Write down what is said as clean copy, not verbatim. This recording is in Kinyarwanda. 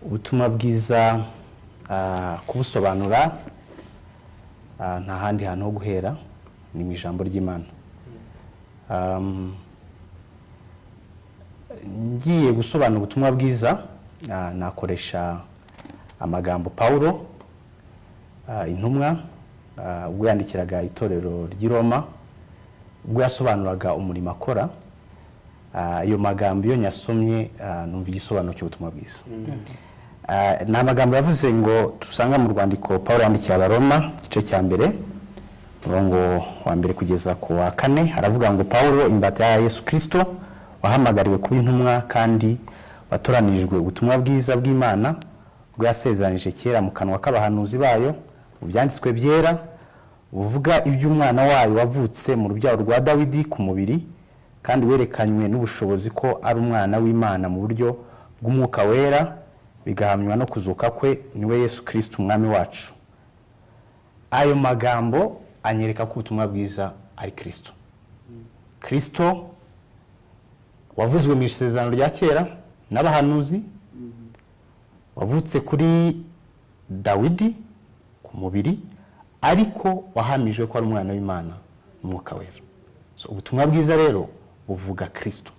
Ubutumwa bwiza kubusobanura, nta handi hantu ho guhera, ni mu ijambo ry'Imana. Ngiye gusobanura ubutumwa bwiza, nakoresha amagambo Pawulo intumwa, ubwo yandikiraga itorero ry'i Roma, ubwo yasobanuraga umurimo akora. Ayo magambo iyo nyasomye, numva igisobanuro cy'ubutumwa bwiza. Ni amagambo yavuze ngo dusanga mu rwandiko Paul yandikiye Abaroma, igice cya mbere, umurongo wa mbere kugeza ku wa kane. Aravuga ngo: "Paulo, imbata ya Yesu Kirisito, wahamagariwe kuba intumwa kandi watoranijwe ubutumwa bwiza bw'Imana, ubwo yasezeranije kera mu kanwa k'abahanuzi bayo mu byanditswe byera, buvuga iby'umwana wayo wavutse mu rubyaro rwa Dawidi ku mubiri, kandi werekanywe n'ubushobozi ko ari umwana w'Imana mu buryo bw'Umwuka Wera, bigahamywa no kuzuka kwe, niwe Yesu Kirisito Umwami wacu." Ayo magambo anyereka ko ubutumwa bwiza ari Kirisito, Kirisito wavuzwe mu Isezerano rya Kera n'abahanuzi, wavutse kuri Dawidi ku mubiri, ariko wahamijwe ko ari umwana w'Imana n'Umwuka Wera. So, ubutumwa bwiza rero buvuga Kirisito.